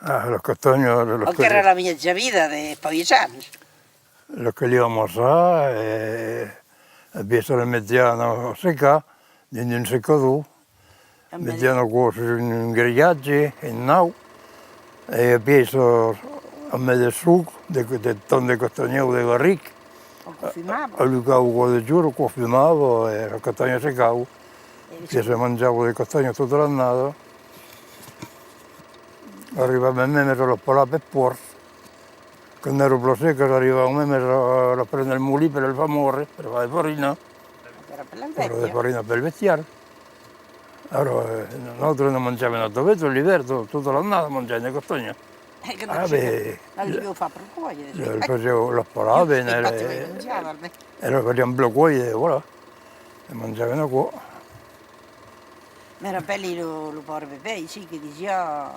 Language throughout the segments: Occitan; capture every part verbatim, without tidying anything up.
Ah, la castanha, la, la... Aquò èra la mieja vida dels païsans. La caliá amassar e, e apièi se la metián a secar dins un secador. Metián aquò sus un, un grilhatge en naut e apièi se, amb de soc, de, de tant de castanhièr o de garric, aquò fumava. Alucava aquò de jorn, aquò fumava e la castanha secava. E apièi se manjava de castanha tota l'annada. Arribavan mèmes a las pelar pels pòrcs. Quand èra plan sec, arribavan mèmes a las prene al molin per las far mòrre, per far de farina. Èra de farina pel bestiar. Ara, eh, nautres ne manjàvem a Tobeto l'ivèrn, to-, tota l'annada manjàvem de castanha. Ah, ben, las fasián, las pelavan, e las fasián plan cuèire, voilà. E manjàvem aquò. Me rapèli lo, lo paure Pepè, aicí, que disiá,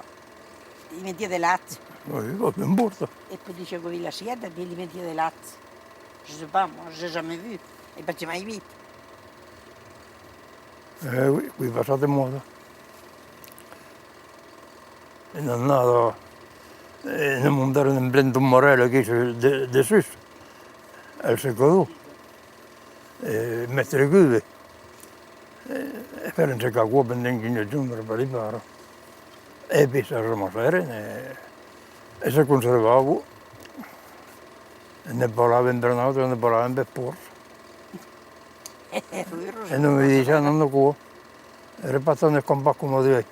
li metiá de lach. Oui, va, ben, importa. E pus disiá que l'assièt, e pus li metiá de lach. Je sais pas, moi, j'ai jamais vu. Ai pas jamai vist. Eh oui, qu'es passat de mòda. Una annada, eh, ne montèrem en plen tombarèl aquí, de, dessús, al secador. E mèstre Cuve. E, e fèrem secar aquò pendent quinze jorns, per pariparar. E puèi se ramassèrem e, e se conservava. E ne pelavem per nautres, ne pelavem pels pòrcs. E non me disián aquò. Èra pas tant escampat coma d'uèi.